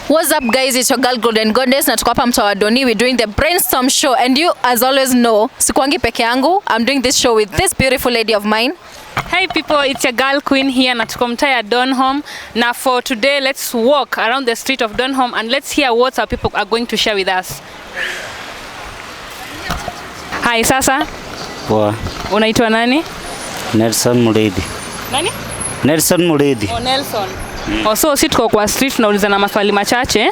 What's up guys, it's your girl Golden Goddess na tuko hapa mtaa wa Doni. We're doing the brainstorm show and you as always know, sikuangi peke yangu. I'm doing this show with this beautiful lady of mine. Hey people, it's your girl Queen here na tuko mtaa ya Donholm. Na for today, let's walk around the street of Donholm and let's hear what our people are going to share with us. Hi, sasa Poa. Unaitwa nani? Nelson Murithi. Nani? Nelson Murithi. Oh, Nelson. Oh, so si tuko kwa street tunauliza na maswali machache.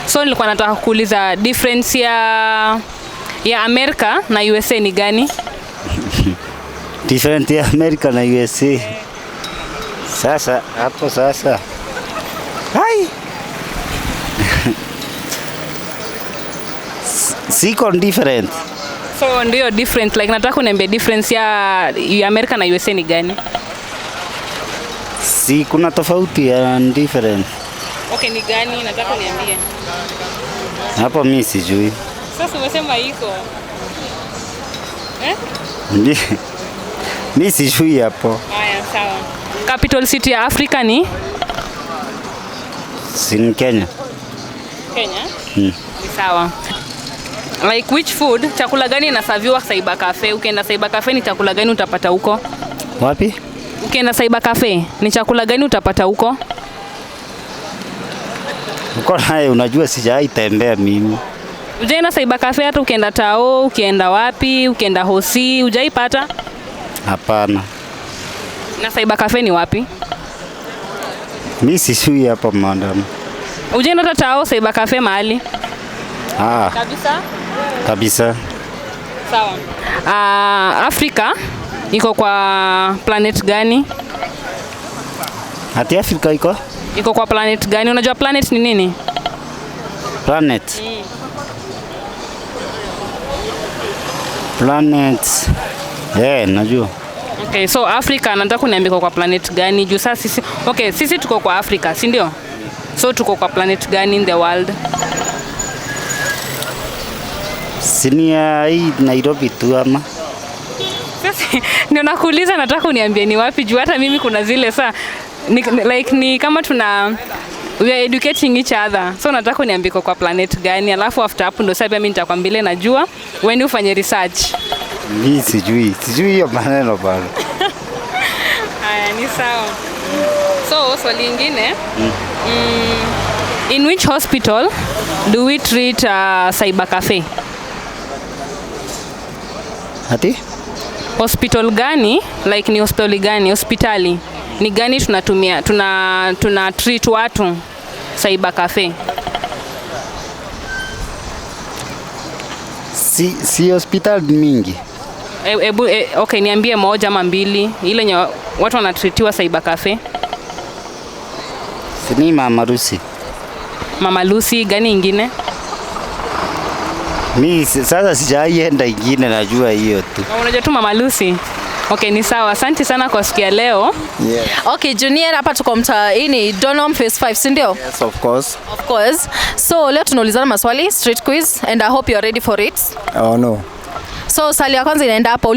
So nilikuwa nataka kuuliza difference ya America na USA ni gani? Different ya America na USA. Sasa hapo sasa. Hai. Siko different. So ndio different, like nataka uniambie difference ya America na USA ni gani? Si kuna tofauti ya different. Okay, ni gani? Nataka uniambie. Hapo mi sijui. Sasa umesema iko. Eh? Mi sijui hapo. Haya, sawa. Capital city ya Afrika ni? Si ni Kenya. Kenya. Ni sawa. Like which food, chakula gani inaserviwa Cyber Cafe? Ukienda Cyber Cafe ni chakula gani utapata huko? Wapi? Ukienda Cyber Cafe ni chakula gani utapata huko? Uko naye unajua sijawahi tembea mimi. Ujaenda Cyber Cafe hata ukienda Tao, ukienda wapi, ukienda Hosi, hujaipata? Hapana. Na Cyber Cafe ni wapi? Mi sijui hapo, madam. Ujaenda hata Tao, Cyber Cafe mahali? Ah, Kabisa? Kabisa. Sawa. Afrika iko kwa planet gani? Ati Afrika iko? Iko kwa planet gani? Unajua planet ni nini? Planet. Planet. Eh, najua. Okay, so Africa nataka kuniambia iko kwa planet gani? Juu sasa sisi, okay, sisi tuko kwa Africa, si ndio? So tuko kwa planet gani in the world? Si ni ya hii Nairobi tu ama? Sasa ndio nakuuliza, nataka uniambie ni wapi juu hata mimi kuna zile saa ni, like ni kama tuna we are educating each other. So nataka uniambie iko kwa planet gani, alafu after hapo ndio sasa pia mimi nitakwambia najua, uende ufanye research. Mi sijui. Sijui hiyo maneno bado. Haya, ni sawa. So swali lingine, in which hospital do we treat cyber cafe? Ati? Hospital gani, like ni hospitali gani, hospitali ni gani tunatumia tuna treat watu cyber cafe? Si hospital mingi. Ebu, okay, niambie moja ama mbili ile yenye watu wanatreatiwa cyber cafe. Si ni Mama Lucy. Mama Lucy, gani ingine? Mi sasa sijaienda ingine, najua hiyo tu. Na unajua tu Mama Lucy? Okay, ni sawa. Asante sana kwa siku ya leo. Yeah. Okay, Junior, hapa tuko mtaa, hii ni Donholm Phase 5, si ndio? Yes, of course. Of course. So leo tunaulizana maswali, street quiz, and I hope you are ready for it. Oh no. So swali ya kwanza inaenda hapa,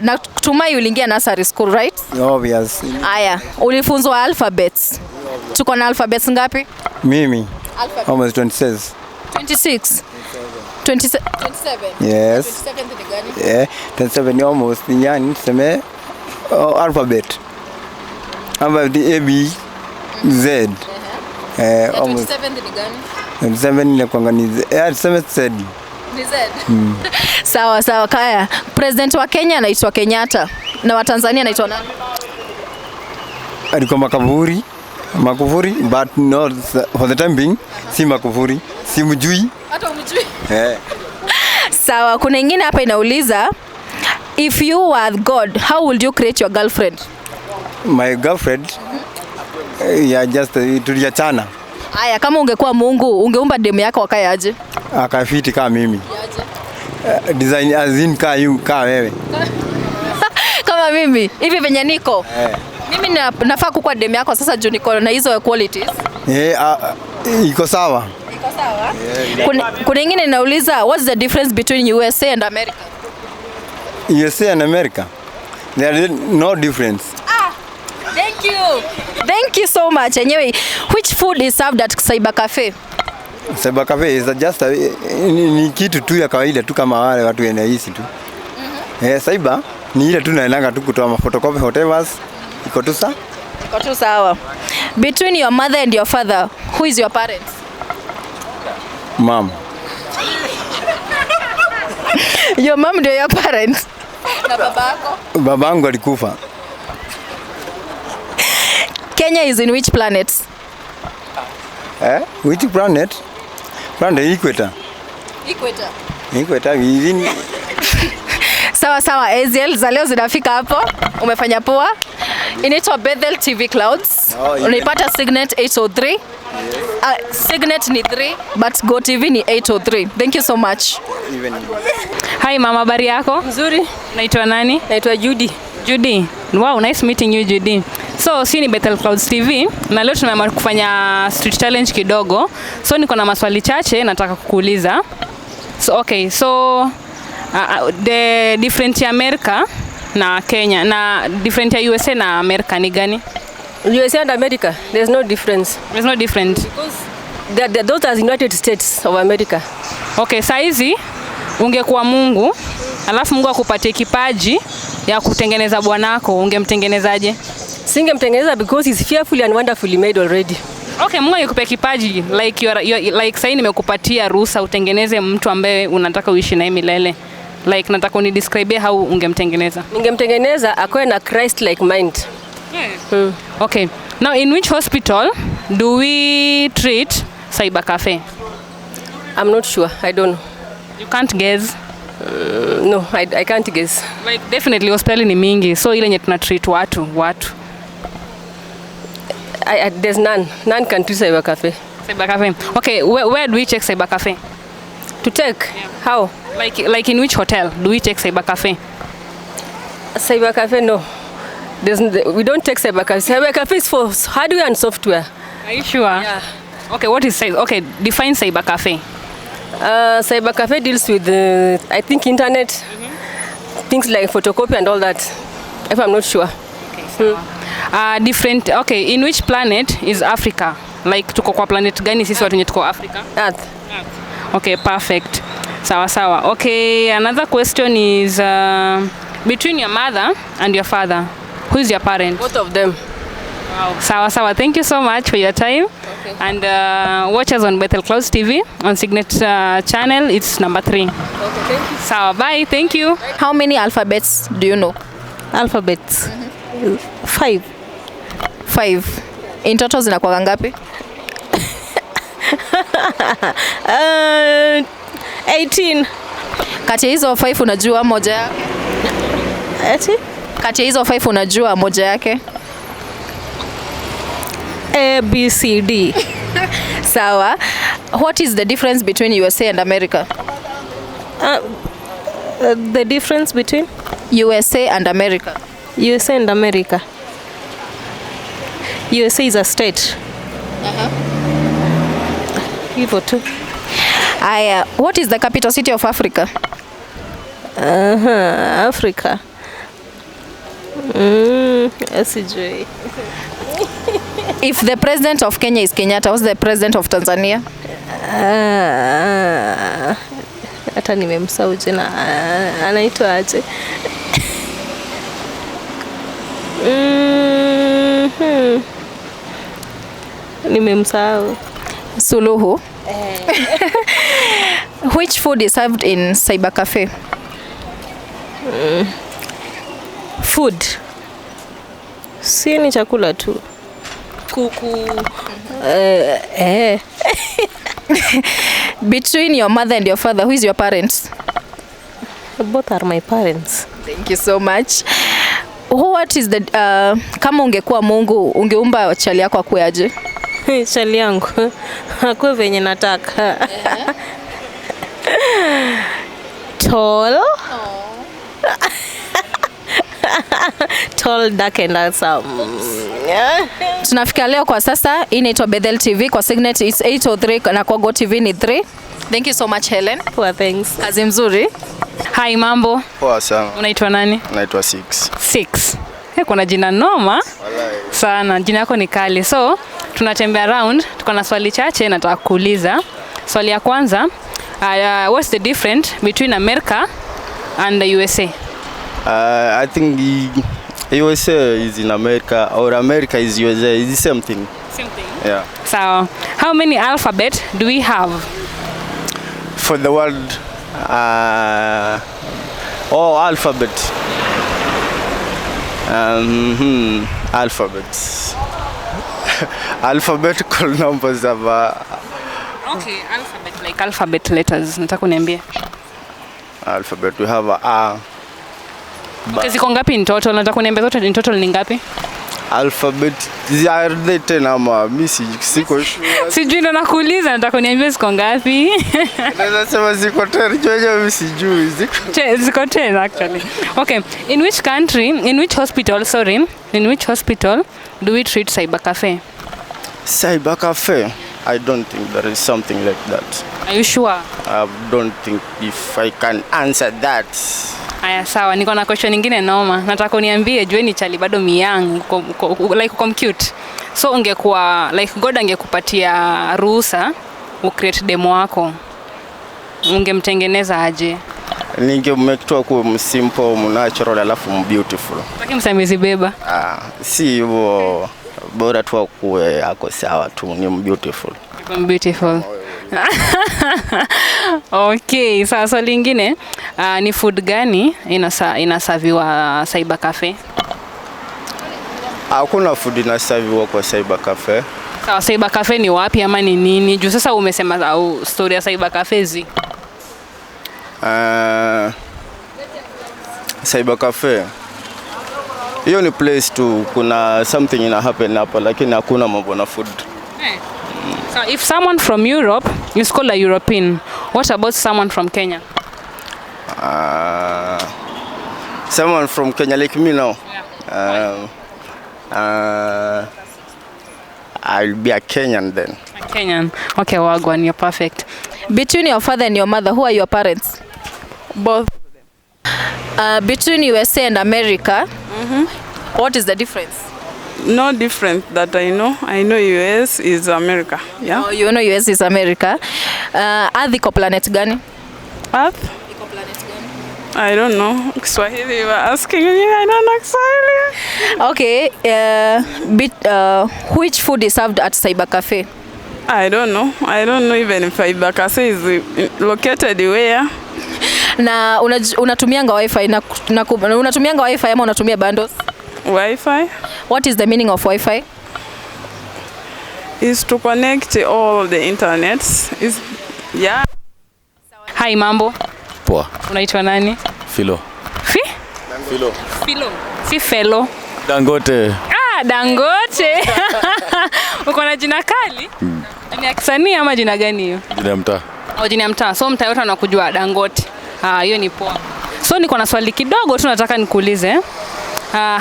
natumai uliingia nursery school, right? Obvious. Aya, ulifunzwa alphabets. Tuko na alphabets ngapi? Mimi. Alphabet. Almost 26. 26. 27. 27. Yes. 27 ni gani? Yeah. 27 almost. Yani tuseme, oh, alphabet. Alphabet A B Z. Eh, almost. 27 ni gani? 27 inakuanga ni Z. Eh, tuseme Z. Ni Z. Sawa sawa, kaya. President wa Kenya anaitwa Kenyatta na wa Tanzania anaitwa nani? Alikuwa Makavuri. Makufuri, but not for the time being. Si Makufuri. Simjui. Hata umjui. Eh. Sawa, kuna ingine hapa inauliza, if you were God, how would you create your girlfriend? My girlfriend. Yeah, just tuliachana. Aya, kama ungekuwa Mungu, ungeumba demu yako akae aje? Akafiti kama mimi. Design as in kaa you kaa wewe. Kama mimi, hivi venye niko. Eh. Mimi nafaa kukuwa demu yako sasa juu niko na hizo qualities. Eh, iko sawa. Iko sawa? Kuna ingine inauliza, what's the difference between USA and America? USA and America. There is no difference. Thank you. Thank you so much. Anyway, which food is served at Cyber Cafe? Cyber cafe is just ni kitu tu ya kawaida tu kama wale watu wenye tu. Eh, cyber ni ile tu naendanga tu kutoa maphotocopy whatever, iko tu sa. Iko tu sawa. Between your mother and your father, who is your parents? Mom. Your mom ndio your parents? Na babako? Babangu alikufa. Kenya is in which planet? Eh? Which planet? Planet equator. Equator. Equator within. Sawa sawa, Eziel, za leo zinafika hapo. Umefanya poa. Inaitwa Bethel TV Clouds. Oh, yeah. Unaipata Signet 803. Signet ni 3 but Go TV ni 803. Thank you so much. Even. Hi mama, habari yako? Nzuri. Naitwa nani? Naitwa Judy. Judy. Wow, nice meeting you Judy. So, si ni Bethel Clouds TV na leo tumeamua kufanya street challenge kidogo. So niko na maswali chache nataka kukuuliza. So okay, so the different ya America na Kenya na different ya USA na America ni gani? USA and America, there's no difference. There's no different. Those are United States of America. Okay, saizi ungekuwa Mungu, alafu Mungu akupatie kipaji ya kutengeneza bwanako, ungemtengenezaje? Singemtengeneza because he's fearfully and wonderfully made already. Okay, Mungu angekupea kipaji like you are, like sasa nimekupatia ruhusa utengeneze mtu ambaye unataka uishi naye milele. Like nataka unidescribe how ungemtengeneza. Ningemtengeneza akuwe na Christ like mind. Okay. Now in which hospital do we treat cyber cafe? I'm not sure. I don't know. You can't guess. No, I can't guess. Like definitely hospitali ni mingi, so ile yenye tuna treat watu. There's none. None can treat cyber cafe. Cyber cafe. Okay, where do we check cyber cafe? To check? How? Like in which hotel do we check cyber cafe? Cyber cafe, no. We don't take cyber cafe. Cyber cafe is for hardware and software. Are you sure? Yeah. Okay, what is cyber? Okay, define cyber cafe. Cyber cafe deals with, I think, internet, things like photocopy and all that, if I'm not sure. Different. Okay, in which planet is Africa? Like tuko kwa planet gani sisi watu wenye tuko Africa? Earth. Okay, perfect. Sawa sawa. Okay, another question is between your mother and your father, who is your parent? Both of them. Wow. Sawa sawa. Thank you so much for your time. Okay. And watch us on Bethel Clouds TV on Signet channel. It's number 3. Okay, thank you. Sawa, bye. Thank you. How many alphabets do you know? Alphabets. 5. 5. In total zinakuwa ngapi? 18. Kati ya hizo 5 unajua moja yake? Ati? Kati ya hizo 5 unajua moja yake? A, B, C, D. Sawa. What is the difference between USA and America? The difference between USA and America. USA and America. USA is a state. Hivyo tu. Aya, what is the capital city of Africa? Africa. Sijui. If the president of Kenya is Kenyatta, what's the president of Tanzania? Hata nimemsahau jina. Anaitwa aje? Nimemsahau. Suluhu. Which food is served in Cyber Cafe? Food. Si ni chakula tu. Kuku. Between your mother and your father, who is your parents? Both are my parents. Thank you so much. What is the kama ungekuwa Mungu ungeumba chali yako akuwe aje? Chali yangu akuwe venye nataka. Tall. Tall, dark and handsome. Yeah. Tunafika leo kwa sasa, hii inaitwa Bethel TV kwa Signet it's 803 na kwa Go TV ni 3. Thank you so much Helen. Poa, thanks. Kazi mzuri. Hi, mambo. Poa sana. Unaitwa nani? Naitwa Six. Six. Kuna jina noma sana. Jina yako ni kali. So, tunatembea round, tuko na swali chache nataka kuuliza. Swali ya kwanza, what's the difference between America and the USA? I think the USA is in America or America is USA. It's the same thing. Same thing. Yeah. So, how many alphabet do we have? For the world, oh, alphabet. Alphabets. Alphabetical numbers of Okay, alphabet like alphabet letters. Nataka uniambie. Alphabet. We have a A. Okay, ziko ngapi in total? Nataka uniambie zote in total ni ngapi? Alphabet. Are they 10 ama mi siko sure. Sijui, ndo nakuuliza, nataka uniambie ziko ngapi? Naweza sema ziko 10, juu mimi sijui ziko. Ziko 10 actually. Okay, in which country, in which hospital, sorry, in which hospital do we treat cyber cafe? Cyber cafe. I don't think there is something like that. Are you sure? I don't think if I can answer that. Aya, sawa, niko na question nyingine noma. Nataka uniambie, jue ni chali bado miyang, like uko cute. So ungekuwa like God angekupatia ruhusa ucreate demo wako, ungemtengeneza aje? Ningemake tu akuwe simple, natural alafu beautiful. Taki msamizi beba. Ah, si hivyo, bora tu akuwe ako sawa tu, ni beautiful. Beautiful. Okay, sawa, swali lingine, ni food gani inasaviwa cyber cafe? Hakuna food inasaviwa kwa cyber cafe. Sawa, cyber cafe ni wapi ama ni nini? Juu sasa umesema au story ya cyber cafe zi. Cyber cafe hiyo ni place tu, kuna something ina happen hapa, lakini hakuna mambo na food. So if someone from Europe is called a European, what about someone from Kenya? Someone from Kenya like me now. Yeah. I'll be a Kenyan then. A Kenyan. Okay, wagwan, you're perfect. Between your father and your mother, who are your parents? Both. Between USA and America, what is the difference? No difference that I know. I know US is America. Yeah. Oh, you know US is America. Earth iko planet gani? Earth? Iko planet gani? I don't know. Kiswahili, you are asking me. I don't know Kiswahili. Okay. Which food is served at Cyber Cafe? I don't know. I don't know even if Cyber Cafe is located where. Na unatumianga wifi na unatumianga wifi ama unatumia bundles? Wi-Fi. What is the meaning of Wi-Fi? Is to connect all the internets. Is yeah. Hi, mambo. Poa. Unaitwa nani? Filo. Fi? Filo. Filo. Si Felo. Dangote. Ah, Dangote. Uko na jina kali? Jina ya kisanii ama jina gani hiyo? Jina ya mtaa. Oh, jina ya mtaa. So mtaa yote anakujua Dangote. Ah, hiyo ni poa. So niko na swali kidogo tu nataka nikuulize.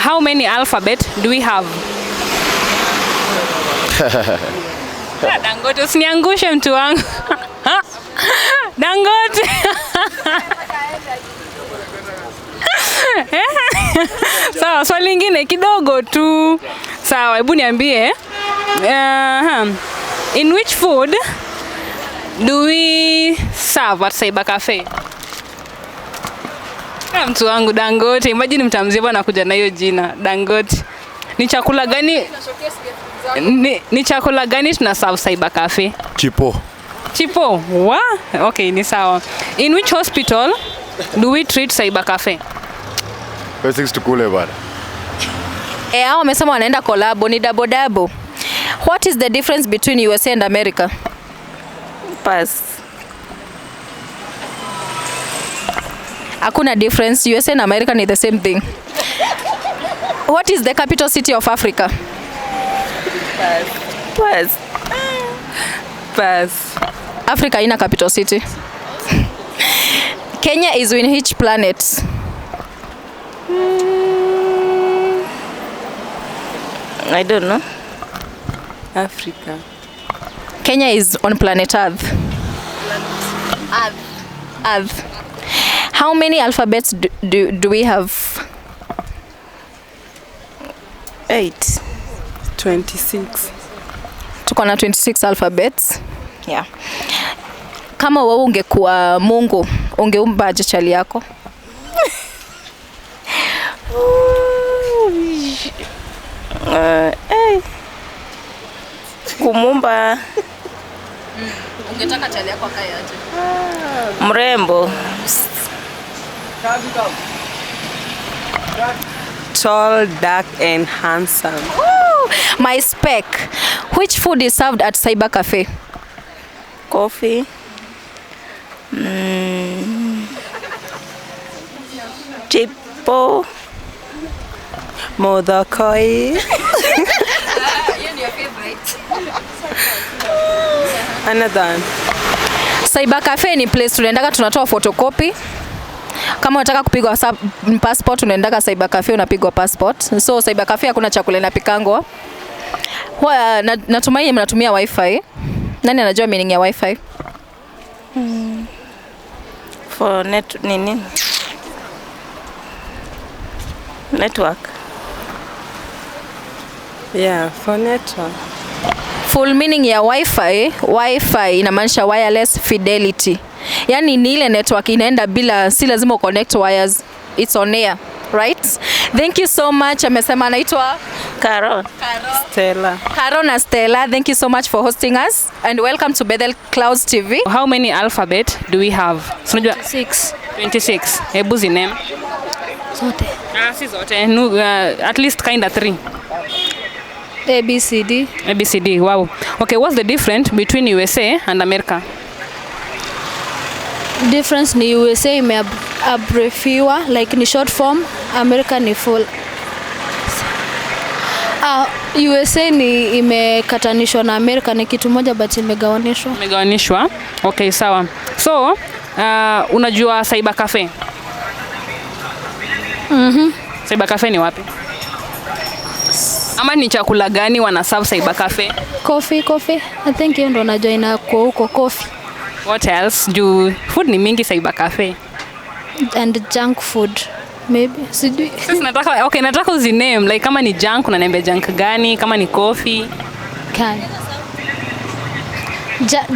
How many alphabet do we have? Dangote, usiniangushe mtu wangu. Dangote. Sawa, swali lingine kidogo tu. Sawa, hebu niambie. In which food do we serve at Cyber Cafe? Mtu wangu Dangote, imagine mtamzima anakuja na hiyo jina Dangote. Ni chakula gani? Ni chakula gani tuna serve Cyber Cafe? Chipo. Chipo. Wa? Okay, ni sawa. In which hospital do we treat Cyber Cafe? Basics tukule bana. Hao wamesema wanaenda collab, ni dabo dabo. What is the difference between USA and America? Pass. Hakuna difference. USA and America ni the same thing. What is the capital city of Africa? Pass. Pass. Pass. Africa ina capital city. Kenya is in which planet? I don't know. Africa. Kenya is on planet Earth. Earth. Earth. How many alphabets do we have? 8. 26. Tuko na 26 alphabets. Yeah. Kama wewe ungekuwa Mungu, ungeumba aje chali yako? Hey. Kumumba. Ungetaka chali yako akae aje? Mrembo. Tall, dark and handsome. Ooh, my spec. Which food is served at Cyber Cafe? Coffee. Chipo. Modokoi. Your favorite. Another. Cyber Cafe ni place tunaendaka tunatoa photocopy. Kama unataka kupigwa passport unaendaka Cyber Cafe unapigwa passport. So Cyber Cafe hakuna chakula inapikangwa. Huwa natumai mnatumia wifi. Nani anajua meaning ya wifi? For net nini? Network. Yeah, for network. Full meaning ya wifi, wifi inamaanisha wireless fidelity. Yani ni ile network inaenda bila, si lazima connect wires. It's on air, right? Thank you so much. Amesema anaitwa Caro. Stella. Caro na Stella. Thank you so much for hosting us and welcome to Bethel Clouds TV. How many alphabet do we have? So, unajua 6. 26. Hebu ziname. Zote. Ah, si zote. No, at least kind of 3. A, B, C, D. A, B, C, D. Wow. Okay, what's the difference between USA and America? Difference ni USA imeabbreviwa, like ni short form, America ni full. USA ni imekatanishwa na America, ni kitu moja but imegawanishwa. Imegawanishwa. Okay, sawa. So, unajua Cyber Cafe? Mhm. Cyber Cafe ni wapi? Ama ni chakula gani wana serve Cyber Cafe? Coffee. I think hiyo ndo najua inakuwa huko, coffee. What else? Juu food ni mingi Cyber Cafe. And junk food maybe. Sijui. Sasa nataka, okay, nataka uziname like kama ni junk unaniambia junk gani, kama ni coffee. Can.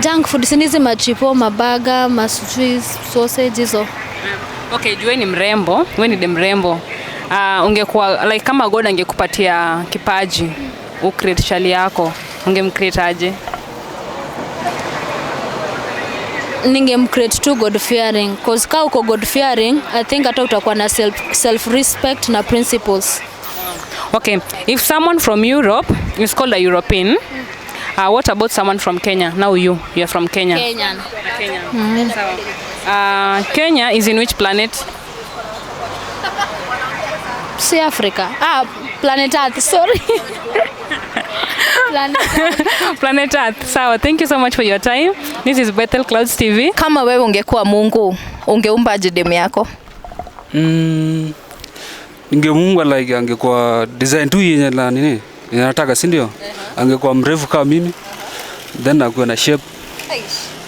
Junk food si hizi machipo, mabaga, masujui, sausage hizo. Okay, juu ni mrembo, wewe ni dem mrembo. Ungekuwa like kama God angekupatia kipaji, ucreate chali yako, ungemcreate aje? Ningemcreate tu God fearing, cause ka uko God fearing, I think hata utakuwa na self respect na principles. Okay, if someone from Europe is called a European, what about someone from Kenya? Now you are from Kenya. Kenyan. Kenya. Kenya is in which planet? Si Africa. Planet Earth, sorry. Planet Earth. Planet Earth. Sawa, thank you so much for your time. This is Bethel Clouds TV. Kama wewe ungekuwa Mungu, ungeumba aje demu yako? Ningemuumba like angekuwa design tu yenye la nini? Ninataka, si ndio? Angekuwa mrefu kama mimi. Then akuwe na shape.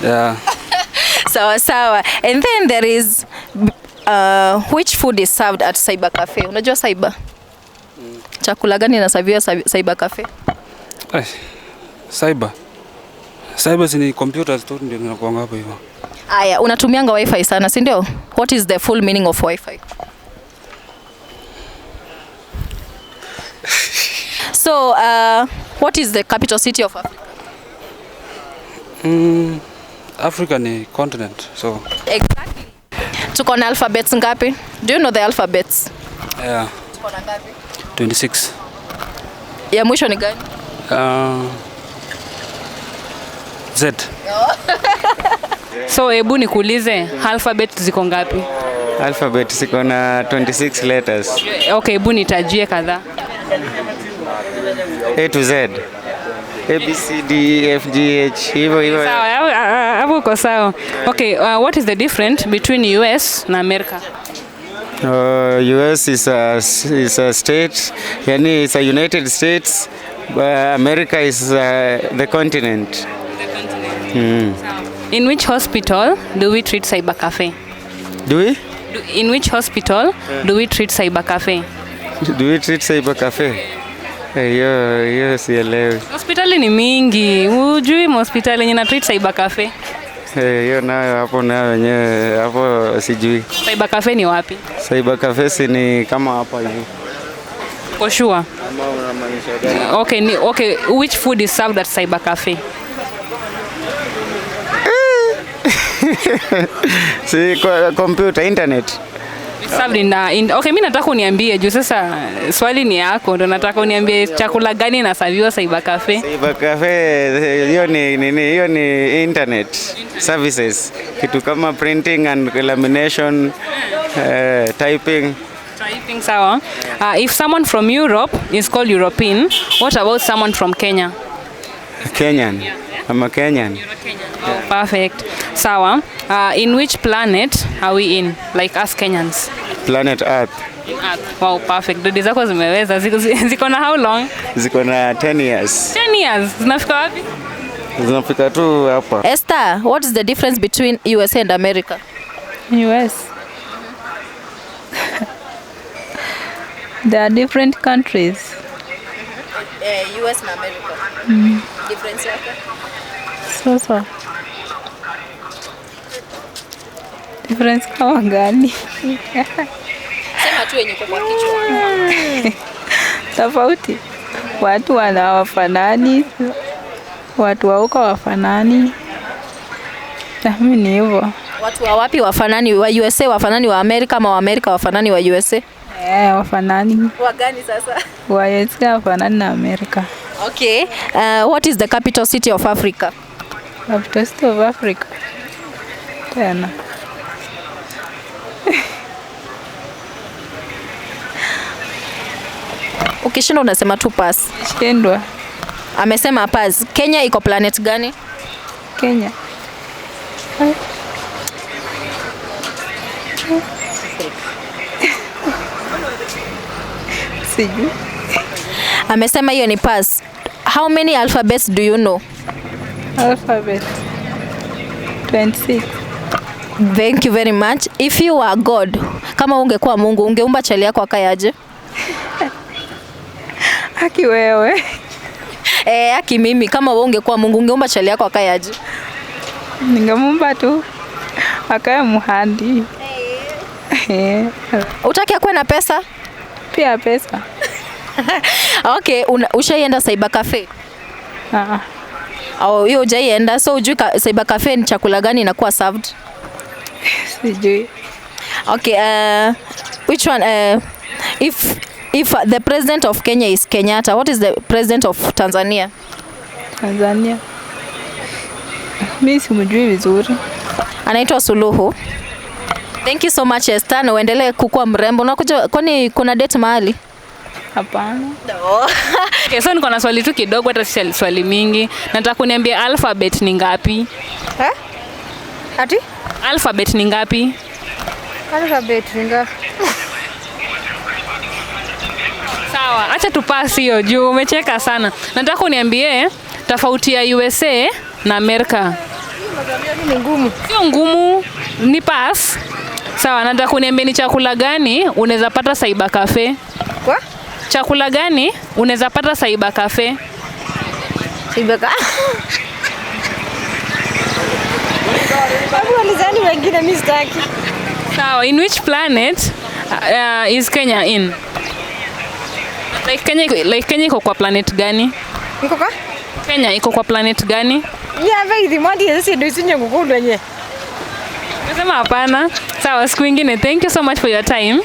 Yeah. Sawa sawa. And then there is which food is served at Cyber Cafe? Unajua cyber? Chakula gani inaserviwa Cyber Cafe? Cyber. Cyber ni computers tu ndio zinakuanga hapo hivyo. Aya, unatumianga wifi sana, si ndio? What is the full meaning of wifi? So, what is the capital city of Africa? Africa ni continent, so. Exactly. Tuko na alphabets ngapi? Do you know the alphabets? Yeah. Tuko na ngapi? 26. Ya mwisho ni gani? Z. So hebu nikuulize, alphabet ziko ngapi? Alphabet ziko na 26 letters. Okay, hebu nitajie kadhaa. A to Z. A, B, C, D, E, F, G, H. Hivyo hivyo. Sawa, hapo uko sawa. Okay, what is the difference between US na America? US is a state, yani it's a United States, but America is the continent. The continent. In which hospital do we treat Cyber Cafe? Do we? In which hospital do we treat Cyber Cafe? Do we treat Cyber Cafe? Hiyo sielewi. Hospitali ni mingi. Hujui hospitali yenye na treat Cyber Cafe? Hiyo nayo hapo nayo wenyewe hapo sijui. Cyber cafe ni wapi? Cyber cafe si ni kama hapa hivi. Uko sure? Ama unamaanisha gani? Okay, ni, okay, which food is served at cyber cafe? Si kwa computer internet. It's served in okay, mimi nataka uniambie juu sasa swali ni yako, ndo nataka uniambie chakula gani inasaviwa cyber cafe? Cyber cafe hiyo ni nini? Hiyo ni internet services. Kitu kama printing and lamination, typing. Typing, sawa. If someone from Europe is called European, what about someone from Kenya? Kenyan. I'm a Kenyan. Oh, perfect. Sawa. In which planet are we in? Like us Kenyans. Planet Earth. Earth. Wow, perfect. Dodi zako zimeweza. Ziko na how long? Ziko na 10 years. 10 years. Zinafika wapi? Zinafika tu hapa. Esther, what is the difference between USA and America? US. They are different countries. US na America. Difference yake? Sasa difference kama gani? Sema tu yenye iko kwa kichwa. Tofauti, watu wanawafanani, watu wa huko wafanani. Na mimi ni hivyo. Watu wa wapi wafanani? Wa USA wafanani wa Amerika ama wa Amerika wafanani wa USA? Wafanani. Wa gani sasa? Wa USA wafanani na Amerika. Okay. What is the capital city of Africa? Capital city of Africa. Tena. Ukishinda unasema tu pass. Shindwa. Amesema pass. Kenya iko planet gani? Kenya. Sijui. Amesema hiyo ni pass. How many alphabets do you know? Alphabet 26. Thank you very much. If you were God, kama ungekuwa Mungu, ungeumba chali yako akae aje? Aki wewe. Aki mimi, kama wewe ungekuwa Mungu, ungeumba chali yako akae aje? Ningemuumba tu akae muhandi. Utaki akuwe na pesa? Pia pesa. Okay, ushaienda cyber cafe? Oh, hiyo hujaienda, so hujui cyber cafe ni chakula gani inakuwa served? Sijui. Okay, which one? If the president of Kenya is Kenyatta, what is the president of Tanzania? Tanzania. Mimi simjui vizuri. Anaitwa Suluhu. Thank you so much Esther, na uendelee kukua mrembo. Unakuja kwani kuna date mahali? Hapana. No. Okay, so niko na swali tu kidogo, hata si swali mingi. Nataka kuniambia alphabet ni ngapi? Ati? Alphabet ni ngapi? Alphabet ni ngapi? Sawa, acha tupasi hiyo juu umecheka sana. Nataka uniambie tofauti ya USA na Amerika. Ni ngumu. Sio ngumu, ni pass. Sawa, nataka uniambie ni chakula gani unaweza pata cyber cafe? Kwa? Chakula gani unaweza pata cyber cafe? Cyber cafe. Hebu ulizani wengine, mimi sitaki. Sawa, in which planet is Kenya in? Like Kenya iko kwa planet gani? Iko kwa? Kenya iko kwa planet gani? Nasema hapana. Sawa, siku nyingine. Thank you so much for your time.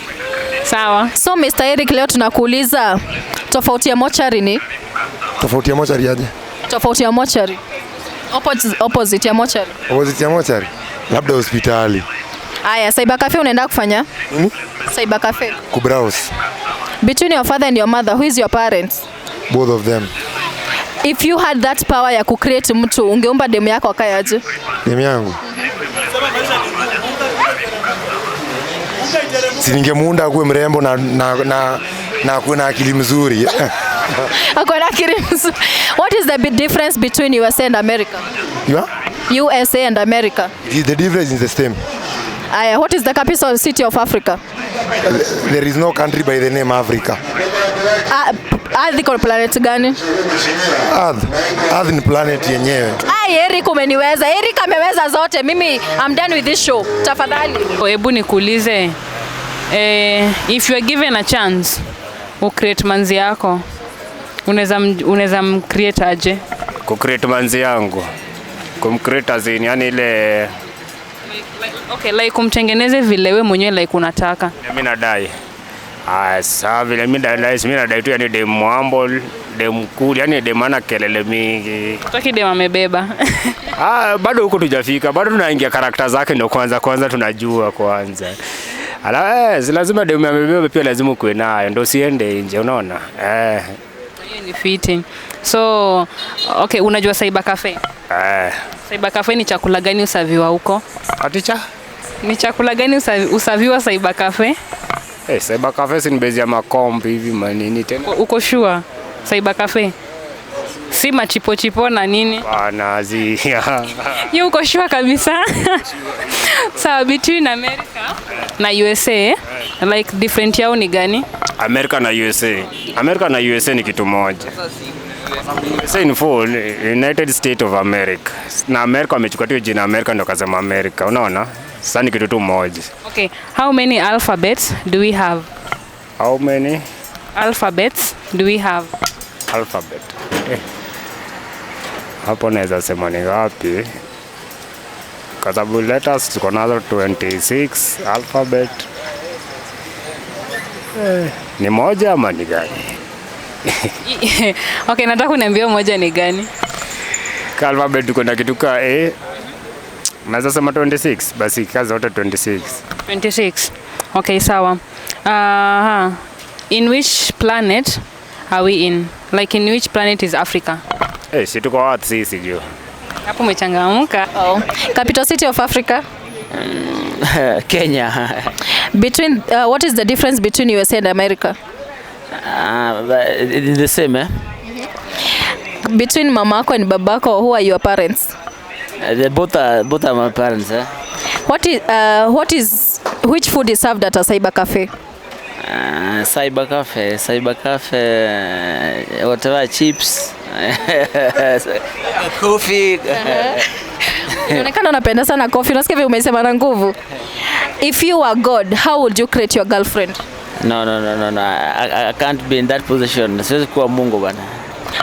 Sawa. So Mr. Eric, leo tunakuuliza tofauti ya mochari ni? Tofauti ya mochari aje? Tofauti ya mochari. Opposite ya mochari. Opposite ya mochari? Labda hospitali. Aya, cyber cafe unaenda kufanya? Nini? Cyber cafe. Kubrowse. Between your father and your mother, who is your parents? Both of them. If you had that power ya kucreate mtu, ungeumba demu yako akae aje? Demu yangu? Si ningemuunda akuwe mrembo na akuwe na akili mzuri. Akuwe na akili mzuri. What is the big difference between USA and America? Yeah? USA and America. The difference is the same. Aya, what is the capital city of Africa? There is no country by the name Africa. Earth iko planet gani? Earth. Earth ni planet yenyewe. Ai, Eric umeniweza. Eric ameweza zote. Mimi I'm done with this show. Tafadhali. Hebu nikuulize, if you are given a chance ucreate manzi yako, unaweza mcreate aje? Kucreate manzi yangu, kumcreate as in, yani ile Okay, like kumtengeneze vile we mwenyewe like unataka. Mimi nadai. Saa vile mimi nadai, mimi nadai tu yani dem humble, dem cool, yani dem ana kelele mingi. Utaki dem amebeba. Bado huko tujafika, bado tunaingia karakta zake ndio kwanza tunajua kwanza. Ala, lazima dem amebeba pia lazima ukuwe nayo ndio usiende nje, unaona? Hiyo ni fitting. So, okay, unajua Cyber Cafe? Cyber Cafe ni chakula gani usaviwa huko? Aticha? Ni chakula gani usaviwa Cyber Cafe? Cyber Cafe si ni base ya makombi hivi manini tena. Uko sure? Cyber Cafe? Si machipo chipo na nini? Bana zi. Ni uko sure kabisa? Sawa, between America na USA, like different yao ni gani? America na USA. America na USA ni kitu moja. USA in full, United States of America. Na America wamechukua tu jina America ndio kasema America, unaona? Sasa ni kitu tu moja. Okay, how many alphabets do we have? How many alphabets do we have? Alphabet. Hapo naweza sema ni ngapi? Kwa sababu letters tuko nazo 26 alphabet. Ni moja ama ni gani? Okay, nataka uniambie moja ni gani? Alphabet tuko na kitu ka A. Naweza sema 26, basi kazi zote 26. 26. Okay, sawa. In which planet are we in? Like in which planet is Africa? Si tuko Earth sisi juu. Hapo umechangamka. Oh. Capital city of Africa? Kenya. Between what is the difference between USA and America? The same, eh? Between mamako and babako, who are your parents? They both are my parents, eh? Which food is served at a cyber cafe? Cyber cafe, whatever, chips, coffee. Inaonekana unapenda sana coffee. Unasikia vile umesema na nguvu. If you were God, how would you create your girlfriend? No. I can't be in that position. Siwezi kuwa Mungu bana.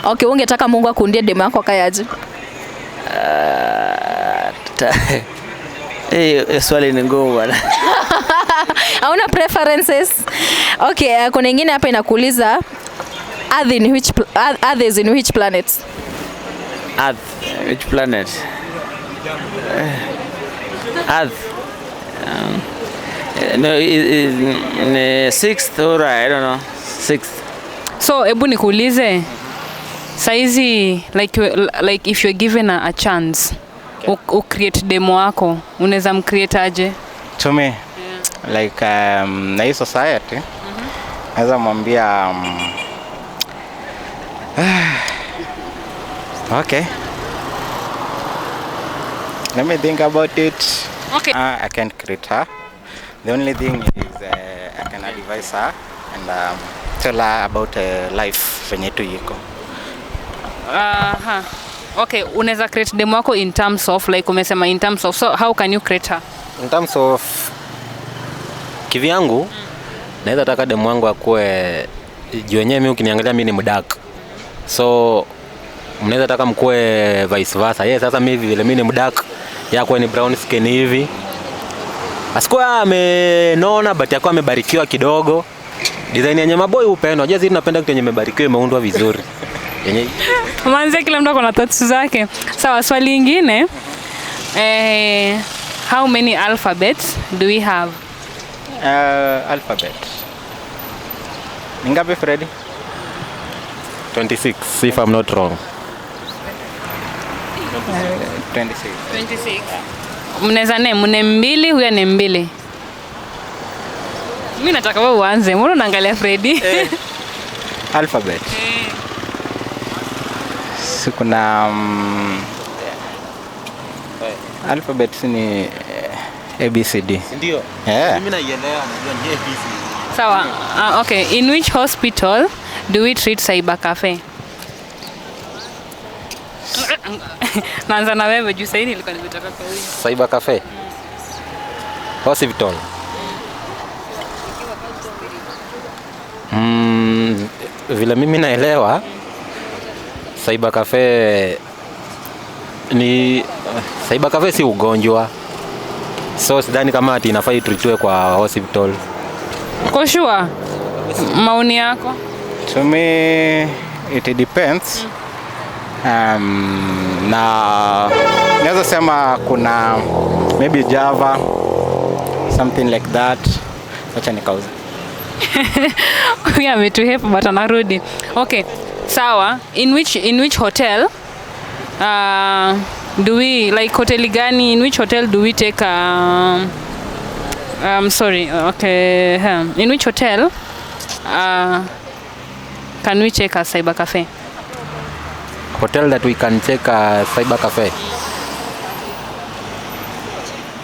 Okay, ungetaka Mungu akuundie demu yako akayaje? Swali ni ngumu bana. Hauna preferences? Okay, kuna nyingine hapa inakuuliza Earth is in which planet? Earth, which planet? Earth. No, sixth or I don't know, sixth. So, ebu nikuulize, saizi like if you're given a chance, okay, ucreate demo wako, unaweza mcreate aje? To me, yeah. Like na hii society, naweza mwambia okay. Let me think about it. Okay. I can't create her. The only thing is I can advise her and tell her about life venye tu iko. Okay, unaweza create demo wako in terms of like umesema in terms of, so how can you create her? In terms of kivyangu, naweza taka demo wangu akue juu yenyewe mimi ukiniangalia mimi ni mdark. So mnaweza taka mkue vice versa. Yeye sasa mimi vile mimi ni mdark, yeye akue ni brown skin hivi. Asikuwa amenona but akawa amebarikiwa kidogo. Design ya nyama boy upendo. Unajua sisi tunapenda kitu yenye imebarikiwa imeundwa vizuri. Yenye manze kila mtu akona thoughts zake. Sawa, swali lingine. How many alphabets do we have? Alphabet. Ni ngapi Freddy? 26 if I'm not wrong. 26. 26. Mnaweza name mbili, huyu ni mbili. Mimi nataka wewe uanze. Mbona unaangalia Freddy? Alphabet. Si kuna alphabet ni A B C D. Ndio. Yeah. Mimi naielewa, najua ni A B C D. Sawa. Okay, in which hospital do we treat cyber cafe? Naanza na wewe juu sahii nilikuwa nimetoka kwa huyu. Cyber cafe. Hospital. Vile mimi naelewa cyber cafe ni cyber cafe si ugonjwa, so sidhani kama ati inafaa itreatiwe kwa hospital. Uko sure? Maoni yako? To me, it depends. Na naweza sema kuna maybe Java, something like that. Acha nikauze. Huyu ametuhepa but anarudi. Okay, sawa. In which hotel do we, like, hoteli gani, in which hotel do we take sorry, okay, in which hotel can we check a cyber cafe? Hotel that we can check a cyber cafe.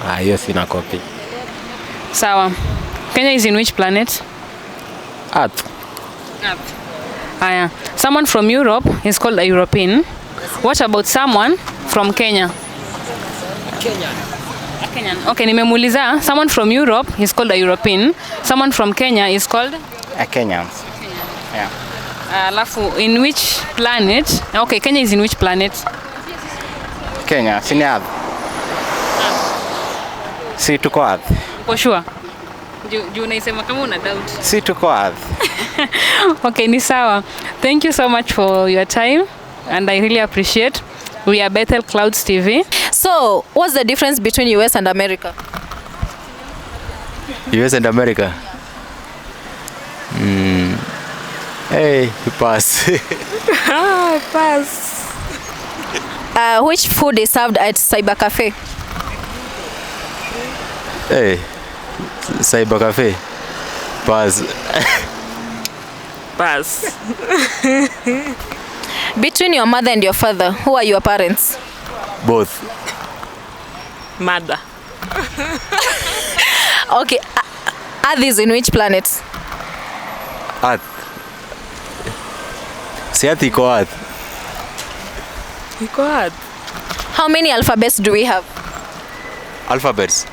Ah, hiyo sina copy. Sawa. Kenya is in which planet? Earth. Earth. Aya. Someone from Europe is called a European. What about someone from Kenya? Kenyan. A Kenyan. Okay, nimemuuliza someone from Europe is called a European. Someone from Kenya is called A Kenyans. Yeah. Alafu in which planet? Okay, Kenya is in which planet? Kenya, si ni Earth? Si tuko Earth. Uko sure? Juu unaisema kama una doubt. Si tuko Earth. Okay, ni sawa. Thank you so much for your time and I really appreciate. We are Bethel Clouds TV. So, what's the difference between US and America? US and America. Hey, pass. Ah, pass. Which food is served at Cyber Cafe? Hey, Cyber Cafe. Pass. Pass. Between your mother and your father, who are your parents? Both. Mother. Okay, Earth is in which planet? Earth. Si Earth iko Earth. Iko Earth. How many alphabets do we have? Alphabets.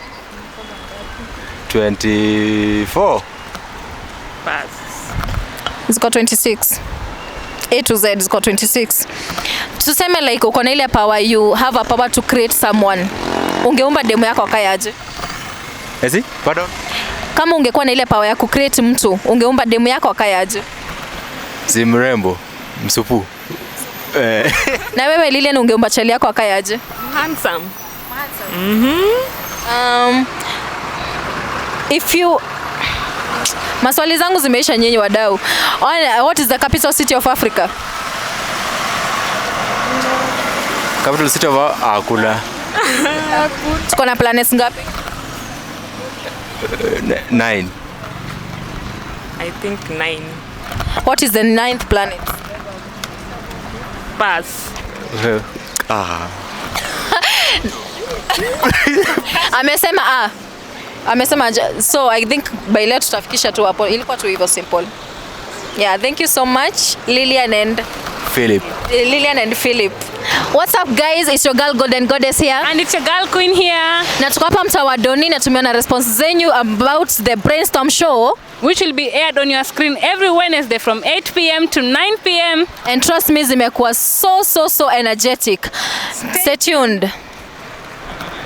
24. Pass. Ziko 26. A to Z ziko 26. Tuseme like uko na ile power, you have a power to create someone. Ungeumba demu yako akae aje? Ezi? Pardon? Kama ungekuwa na ile power ya kucreate mtu, ungeumba demu yako akae aje? Si mrembo, msupu. Eh. Na wewe Lilian, ungeumba chali yako akae aje? Handsome. If you maswali zangu zimeisha nyinyi wadau. What is the capital city of Africa? Capital city of hakuna. Tuko na planets ngapi? 9. I think 9. What is the ninth planet? Pass. Ah. Amesema ah. Amesema so I think by leo tutafikisha tu hapo. Ilikuwa tu hivyo simple. Yeah, thank you so much Lilian and Philip. Lilian and Philip. What's up guys? It's your girl Golden Goddess here. And it's your girl Queen here. Na tuko hapa mtaa wa Doni na tumeona response zenyu about the brainstorm show, which will be aired on your screen every Wednesday from 8 p.m. to 9 p.m. And trust me, zimekuwa so so so energetic. Stay tuned.